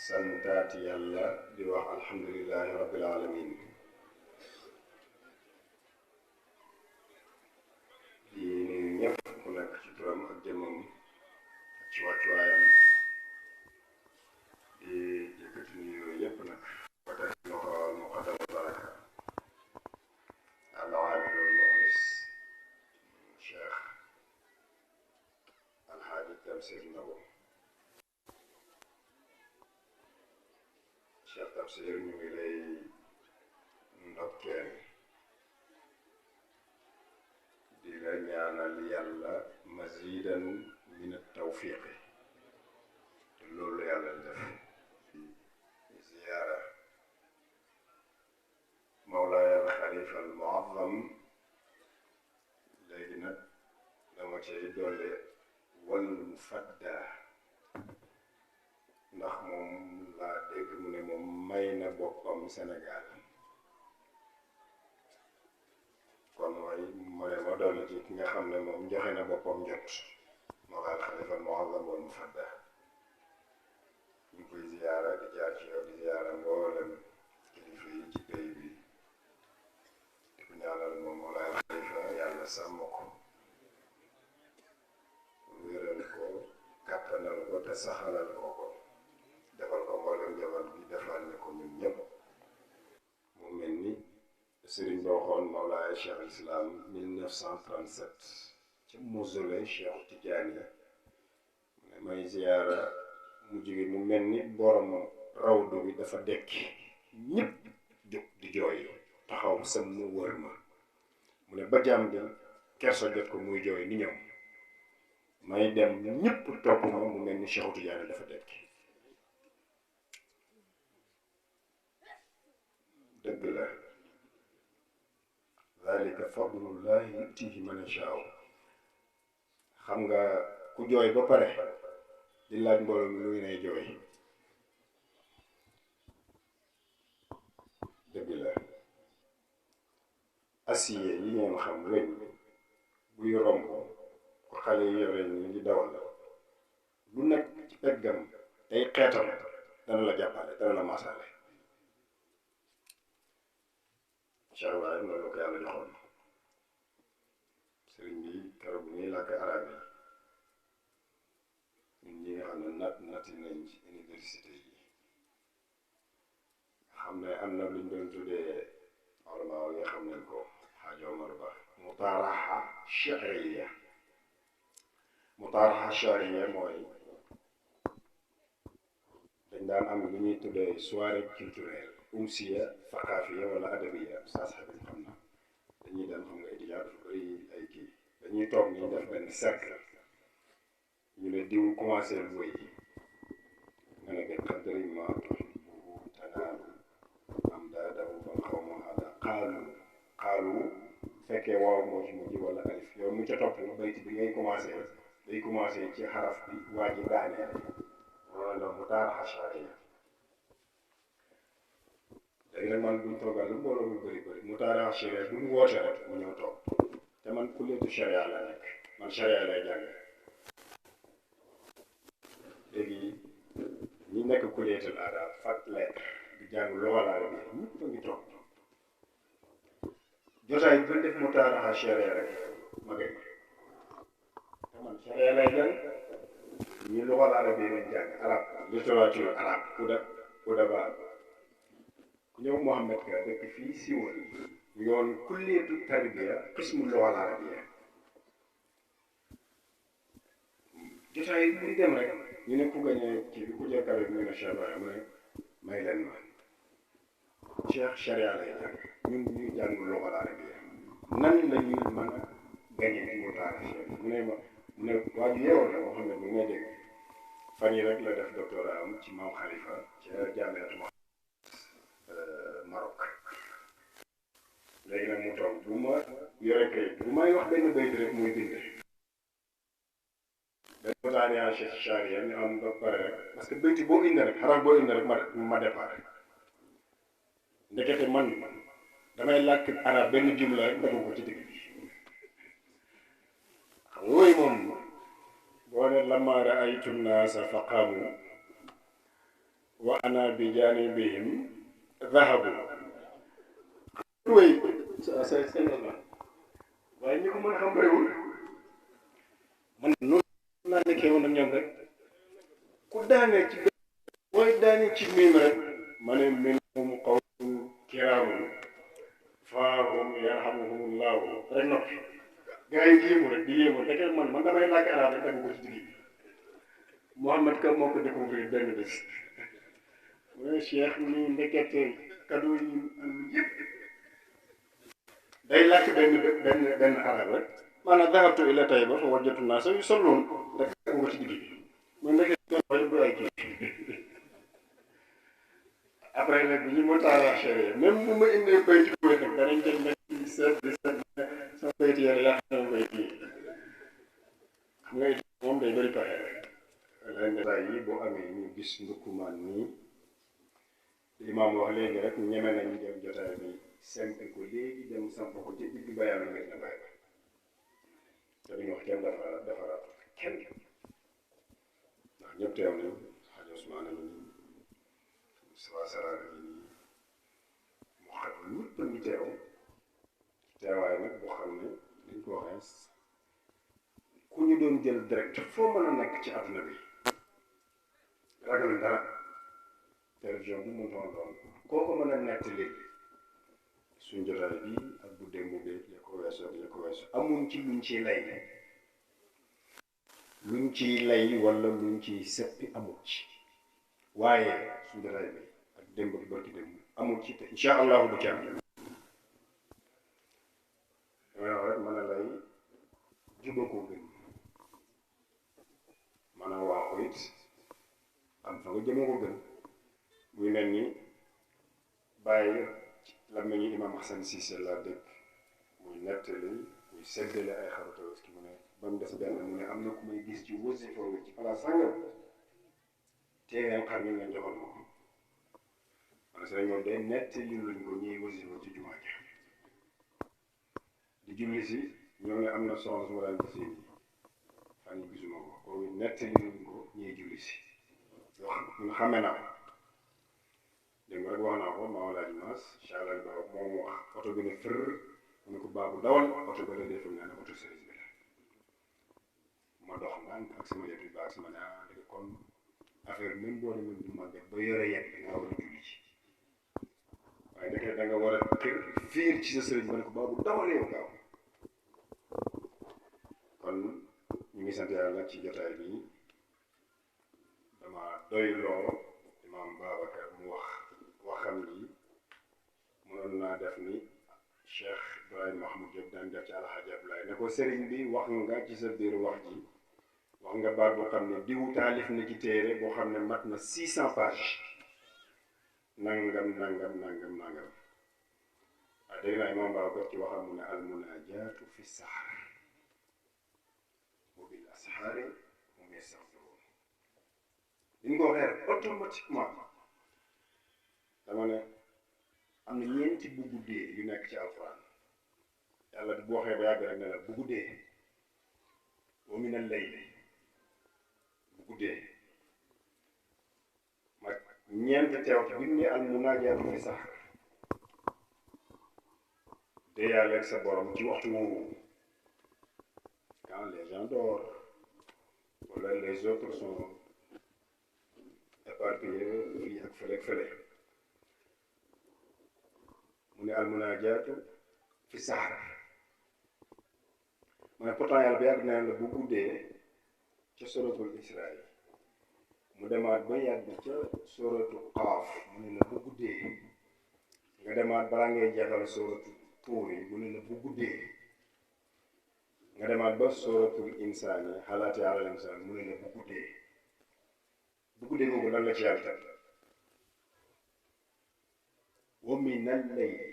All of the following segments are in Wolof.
santaati yàlla di wax alhamdulillahi rabbil alamin di nuyu ñëpp ku nekk ci turam ak jëmmam ak ci wàccuwaayam di yëkkati nuyu yëpp nag ba tey loxo muqaddam baraka al-aamilul muxlis Cheikh Alhaaji Tamsir Ndaw. Cheikh Tamsir ñu ngi lay ndokkeel di la ñaanal yàlla mazidan min at-tawfiqi te loolu yàlla def ziyaara Mawlaaya al-Xalifa al-Muazzam. léegi nag dama cay dolle wal mufadda ndax moom laa dégg mu ne moom may na boppam Sénégal kon mooy ma ne ma dolli ci ki nga xam ne moom joxe na boppam jot Mawlaaya al-Xalifa al-Muazzam wal mufadda ñu koy ziyaara di jaar ci yow di ziyaara mboolem kilifa yi ci pays bi di ko ñaanal moom Mawlaaya al-Xalifa yàlla sàmm ko wéral ko kàttanal ko te saxalal ko ko defal ko mboolem njaboot bi defal ne ko ñun ñëpp mu mel ni sëriñ ba waxoon Mawlaaya Cheikh al-Islam 1937 ca mausolée Cheikh Tidiane mu ne may ziyaara mu jóge mu mel ni borom rawdu bi dafa dekki ñëpp jóg di jooy taxaw sam mu wër ma mu ne ba jàmm bi kersa jot ko muy jooy ni ñëw may dem ñëpp topp ma mu mel ni Cheikh Tidiane dafa dekki. dëgg la zalika fadlullahi yutihi man yashaa. xam nga ku jooy ba pare di laaj mbooloo mi luy nay jooy dëgg la acier yi ngeen xam weñ buy romb ko xale yi yore ñu ngi dawal lu nekk ci peggam day xeetam dana la jàppale dana la maasale. Cheikh Ibrahim loolu ko yàlla joxoon sëriñ bi keroog bu ñuy làkk arab yi ñun ñi nga xam ne nati nañ ci université yi xam ne am na luñ doon tuddee ulama yi xam nañ ko Xaaji Omar Ba mutaaraxa sha'riya. mutaaraxa sha'riya mooy dañ daan am lu ñuy tuddee soirée culturelle umsiya thaqafiya wala adabiya saa sax bi xam na dañuy dem xam nga étudiant dafa bëri ay kii dañuy toog ñu def benn cercle ñu ne diw commencé woy nga ne benn xaddari ma tuhibbuhu tanaalu am daadahu ban xaw ma hada xaalu fekkee waaw moo ci mujj wala alif yow mu ca topp bayti bi ngay commencé ci xaraf bi waa ji daaneel loolu la mutaaraxa sha'riya. léegi nag man buñ toogal lu mbooloo mu bëri mutaaraxa sha'riya bu ñu woote rek mu ñëw toog te man kulleetu sharia la nekk man sharia lay jàng. léegi ñi nekk kulleetul adab fac lettre di jàng lughal arabiyya ñëpp a ngi toog jotaay bu def mutaaraxa sha'riya rek ma gën te man sharia lay jàng ñi lughal arabiyya lañ jàng arab littérature arabe udaba ku ñëw Mohamed Ka dëkk fii Siwal yoon kulleetu tarbiya qismu lughal arabiyya jotaay buñ dem rek ñu ne ku gañe ci bi ku jëkkale bi ñu ne Cheikh Ibrahima mu ne may leen ma Cheikh sharia lay jàng ñun ñuy jàng lughal arabiyya nan la ñuy mën a gañe ci mutaaraxa sha'riya mu ne waa ju yeewoon la Mohamed bi may dégg fan yi rek la def doctorat am ci Maam Khalifa ca Jaamiatu Maroc. léegi nag mu toog bu ma yore kayit bu may wax benn bayt rek muy bind benn mutaaraxa sha'riya ñu am ba pare rek parce que bayti boo indi rek xaraf boo indi rek ma départ ndekete man damay làkk arab benn jumla rek dagg ko ci digg bi xam nga wooyu moom. 'ولما رأيت الناس فقاموا wa ana bi janibihim dhahabu wéy seen la waaye ñi ko mën a xam bëriwul man noonu laa nekkee woon ak ñoom rek ku daanee ci booy daanee ci miim rek ma ne minhum qawmun kiraamun faahum yarhamuhumullahu rek noppi gaa yi di yéemu rek di yéemu rek man damay làkk arab rek dagg ko ci digg Mouhamed Ka moo ko découvrir benn bés mu ne Cheikh ni ndekete cadeau yi am yëpp day làkk benn arab rek maanaam dahabtu ila Tayba fa wajadtu naasa yusalluun rek dagg ko ci digg mu ndekete du ay kii après nag bi ñu ma taala chérie même bu ma indee bayti koy nag danañ jël nag di seet sa bayti yàlla yaa xam ne bayti yi xam nga it moom day bëri pexe rek ren yi boo amee ñu gis ndukkumaan nii imaam wax léegi rek ñeme nañ dem jotaay bi sempe ko léegi dem samp ko ci digg bayaan nga dina bàyyi ba te duñu wax kenn defaraat kenn ndax ñëpp teew nañ xaj Ousmane ni Moustapha Sarr yi nii mu xam ñëpp ñu teew teewaay nag boo xam ne dañ ko waxee ku ñu doon jël direct foo mën a nekk ci àdduna bi ragal dara télévision bi mu doon koo ko mën a nekk léegi suñ jotaay bi ak bu démb bi ya ko weesu amuñ ci luñ ciy lay wala luñ ciy seppi amul ci waaye suñ jotaay bi ak démb bi barki démb amul ci te incha allahu du ci am damay wax rek mën a lay juba ko gën mën a waaxu it am fa nga jëma ko gën muy mel ni bàyyi la mel ni imam Hassan Cissé laa dégg muy nettali muy seddale ay xaru tabaski mu ne ba mu des benn mu ne am na ku may gis ci wasifa ci place sàngam teeween xar mi ngeen joxoon ma ko man si moom day nettali luñ ko ñuy wasifa ci jumaa ji di julli si ñoo ne am na soxna su ma daan gisee fan yi gisuma ko kooku nettali luñ ko ñuy julli si yoo xam nga xamee naa ko dégg nga rek wax naa ko maa laaj maas incha allah ba moom wax oto bi ne fër mu ne ko baabu dawal oto ba la defal naa ne oto service bi la ma dox ndànk ak sama yet bi baax sama ne ah dëgg kon affaire même boo demee du màgget ba yore yet bi nga war a julli ci waaye ndeke da nga war a kër fiir ci sa sëriñ ba ne ko baabu dawal yow gaaw kon ñu ngi sant yàlla ci jotaay bi dama doy loo imam Babacar mu waxam ji mënoon naa def ni Cheikh Ibrahima Mahmoud Diop daan def ci Alhaji Abdoulaye ne ko sëriñ bi wax nga ci sa biir wax ji wax nga baat boo xam ne diwu taalif na ci téere boo xam ne mat na 600 pages nangam waaye dégg naa imam Babacar ci waxam mu ne al munajaatu fi sahar wa bil ashaari hum yastaghfiruun li ñu ko waxee rek automatiquement dama ne am na ñeenti bu guddee yu nekk ci alquran yàlla bu waxee ba yàgg rek ne la bu guddee wa mina layli bu guddee ma ñeent teew ci bi mu ne al munaajaatu fi sahar dee yàlla ak sa borom ci waxtu woowu quand les gens dorment wala les autres sont éparpillés fii ak fële mu ne al munaajaatu fi sahar ma ne pourtant yàlla ba yàgg na la bu guddee ca suratul Israa mu demaat ba yàgg ca suratu Qaaf mu ne la bu guddee nga demaat balaa ngay jeexal suratu Tuur yi mu ne la bu guddee nga demaat ba suratul Insaan hal ataa alal insaan mu ne la bu guddee googu lan la ci yàlla teg wa minal layli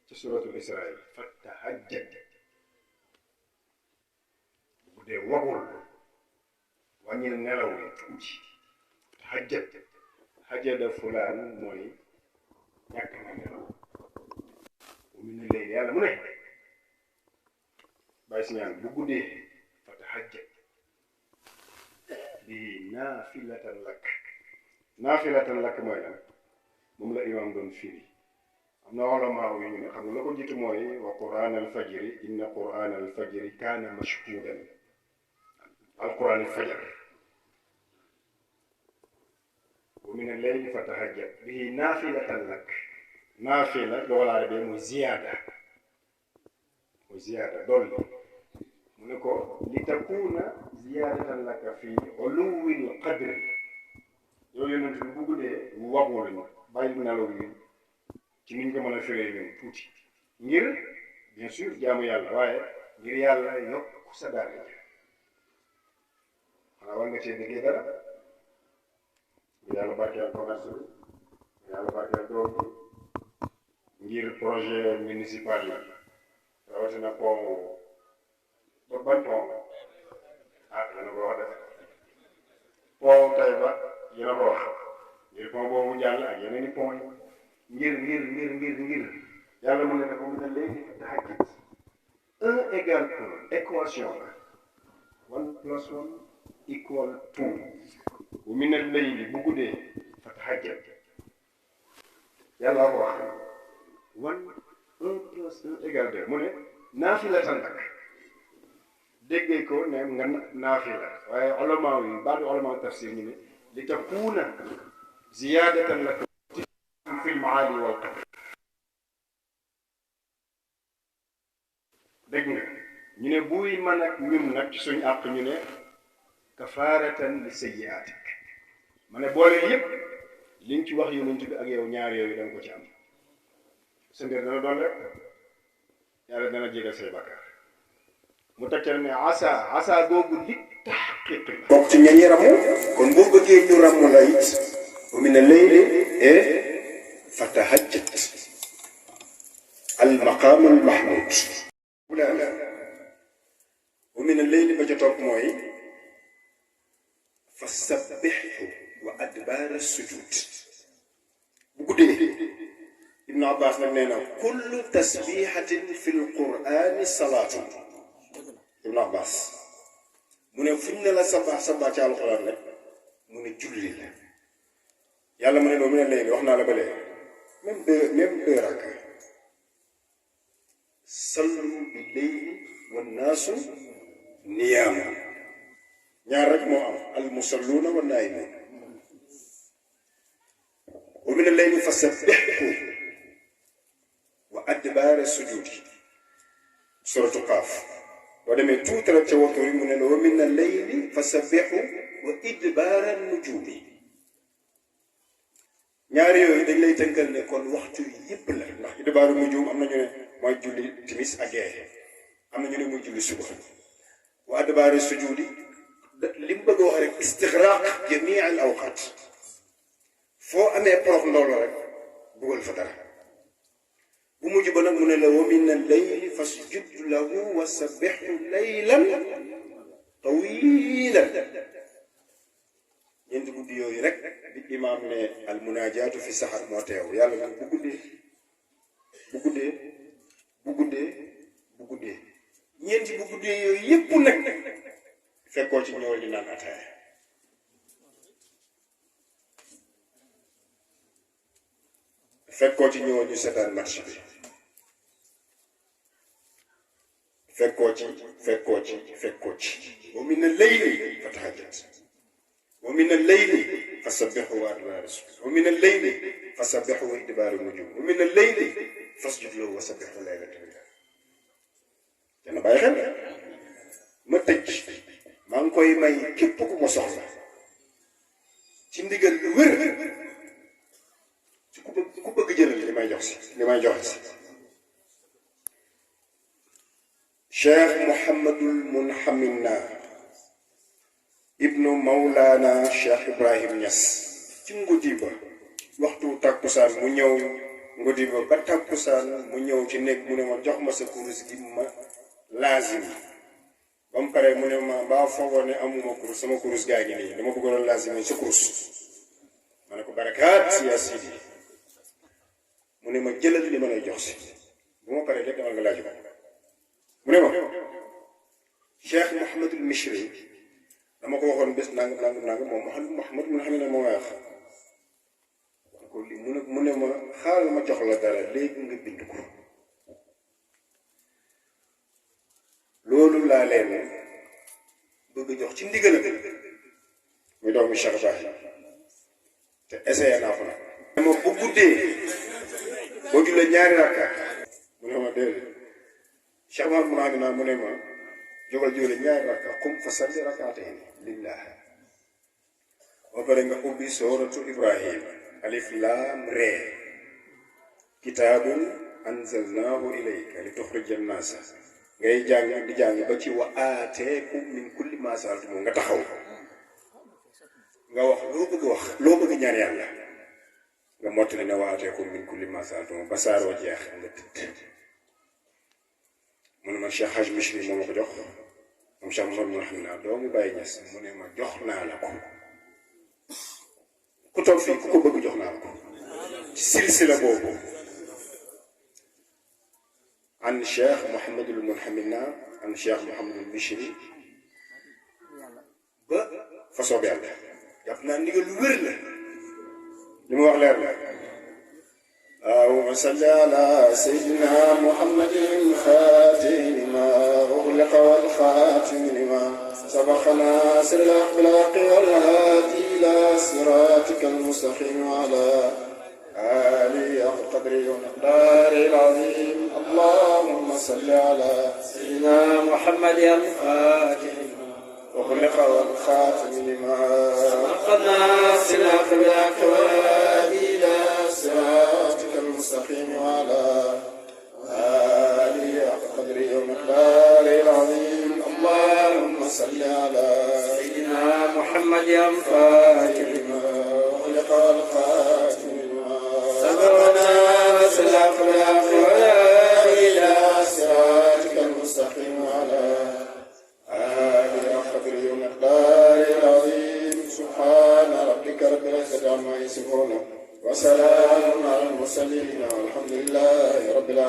ci suratul Israa fatahajjad bu guddee wagul wàññil nelaw li tuuti tahajjad hajjada fulaan mooy ñàkk na nelaw wa minal layli yàlla mu ne bàyyi si ñaan bu guddee fatahajjad bihi naafilatan lak naafilatan lak mooy lan moom la imam doon firi am na ulamaa yu ñu ne xam nga la ko jiitu mooy wa quraan al fajri inna quraan al fajri kaana mashhuudan alquran al fajar wa min al layli fatahajjad bihi naafilatan lak naafila loolu arabee mooy ziyaada dolli mu ne ko li takuuna ziyaadatan laka fi uluwil qadri yow yonent bi bu guddee waxu lañu bàyyi nelaw yi ci niñ ko mën a firee ñun tuuti ngir bien sûr jaamu yàlla waaye ngir yàlla yokk sa daraja xanaa war nga cee déggee dara yàlla barkeel commerce bi yàlla barkeel doom bi ngir projet municipal yi rawatina pont ba ban pont dana ko wax def pont Taïba yéen a ko wax ngir pont boobu jàll ak yeneen i pont yi ngir yàlla mu ne ko mu ne léegi tahajjud 1 égale 1 équation la 1 plus 1 equal 2 wa min al-layli bu guddee fa tahajjad yàlla ko wax 1 plus 1 égale 2 mu ne naafilatan lak déggee ko ne nga naafila waaye ulamaa yi baadu ulamaa tafsir ñu ne li takuuna ziyaadatan lak fi l-maali wal qadr dégg nga ñu ne buy mën ak ñun nag ci suñu àq ñu ne kafaaratan li sayyi'aatik ma ne boole yëpp liñ ci wax yonent bi ak yow ñaar yooyu da nga ko ci am sa mbir dana doon rek yàlla dana jégal say bakkaar mu tekkee ne asa googu li tahqiq la bokk ci ñañi ramu kon boo bëggee ñu ramu la it wa mina layli fatahajjat al maqaam al mahmud wa mina layli ba ca topp mooy fasabbihhu wa adbaara sujud bu guddee Ibn Abbas nag nee na kullu tasbihatin fi l-Qur'ani salaatun Ibn Abbas mu ne fuñ ne la sabaa ci alxuraan rek mu ne julli la yàlla mu ne noo mu ne léegi wax naa la ba léegi même deux rakka sallu bi layli wan naasu niyaam ñaar rek moo am al musalluuna wan naa'imuun wa mina layli fasabbihhu wa adbaara sujuudi suratu Qaaf boo demee tuuti rek ca waxtu wi mu ne la wa mina layli fasabbihhu wa idbaara nujuumi ñaari yooyu dañ lay tënkal ne kon waxtu yëpp la ndax idbaaru nujuum am na ñu ne mooy julli timis ak gee am na ñu ne muy julli suba wa adbaara sujuudi li mu bëgg a wax rek istixraaq jamii al awqaat foo amee porox ndoolo rek dugal fa dara bu mujj ba nag mu ne la wa mina layli fasjud lahu wa sabbihhu laylan tawiilan ñeenti guddi yooyu rek bi imaam ne al munaajaatu fi saxar moo teew yàlla nag bu guddee ñeenti bu guddee yooyu yépp nag fekkoo ci ñëwal di naan ataaya fekkoo ci ñëwal ñu seetaan match bi fekkoo ci wa mina layli fatahajjad wa mina layli fasabbihhu wa adbaara sujuud wa mina layli fasabbihhu wa idbaara nujuum wa mina layli fasjud lahu wa sabbihhu laylan tawiilan dana bàyyi xel ma tëj maa ngi koy may képp ku ko soxla ci ndigal lu wér ci ku bëgg jëlal li may joxe si Cheikh Mouhamadul Munhamina ibnu Mawlana Cheikh Ibrahim Niass ci Ngodiba waxtu takkusaan mu ñëw Ngodiba ba takkusaan mu ñëw ci néeg mu ne ma jox ma sa kurus gi ma laazim ba mu pare mu ne ma mbaa foogoo ne amuma kurus sama kurus gaa ngi nii dama bëggoon laazime sa kurus ma ne ko barakaat yaa sidi mu ne ma jëlal li ma lay jox si bu ma paree lépp dama nga laaj ko mu ne ma Cheikh Mouhamadul Mishri dama ko waxoon bés nangam moom Mouhamadul xam ne moo may wax lii mu ne ma xaaral ma jox la dara léegi nga bind ko loolu laa leen bëgg jox ci ndigal muy doomu Cheikh Bahi te essayé naa ko nag ma bu guddee boo jullee ñaari rakka mu ne ma déedéet Cheikh Mahamad mu naa mu ne ma jógal julli ñaari rakka qum fa salli rak'atayn lillah ba pare nga ubbi sooratu Ibrahim alif laam ree kitaabun anzalnaahu ilayka li tuxrija nnaasa ngay jàng di jàng ba ci wa aateekum min kulli maa sa'altumuuhu nga taxaw nga wax loo bëgg ñaan yàlla nga mottali ne wa aateekum min kulli maa sa'altumuuhu ba saaroo jeex nga tëdd mu ne ma Cheikh Haj Mishri moo ma ko jox moom Cheikh Mouhamadou mu xam naa doomu Baye Niass mu ne ma jox naa la ko ku toog fii ku ko bëgg jox naa la ko ci silsila boobu an Cheikh Mouhamadul Munhamina an Cheikh Mouhamadul Mishri ba fa soob yàlla jàpp naa ndigal lu wér la li mu wax leer la اللهم صل على سيدنا محمد الفاتح لما أغلق والخاتم لما سبق ناصر الحق بالحق والهادي إلى صراطك المستقيم وعلى آله حق قدره ومقداره العظيم اللهم صل على سيدنا محمد الفاتح وخلق والخاتم لما سبق ناصر الحق بالحق والهادي إلى صراطك المستقيم وعلى آله حق قدره ومقداره العظيم اللهم صل على سيدنا محمد الفاتح لما أغلق والخاتم لما سبقنا وسلام إلى صراطك المستقيم وعلى آله حق قدره ومقداره العظيم سبحان ربك رب العزة عما يصفون وسلام على المرسلين والحمد لله رب العالمين.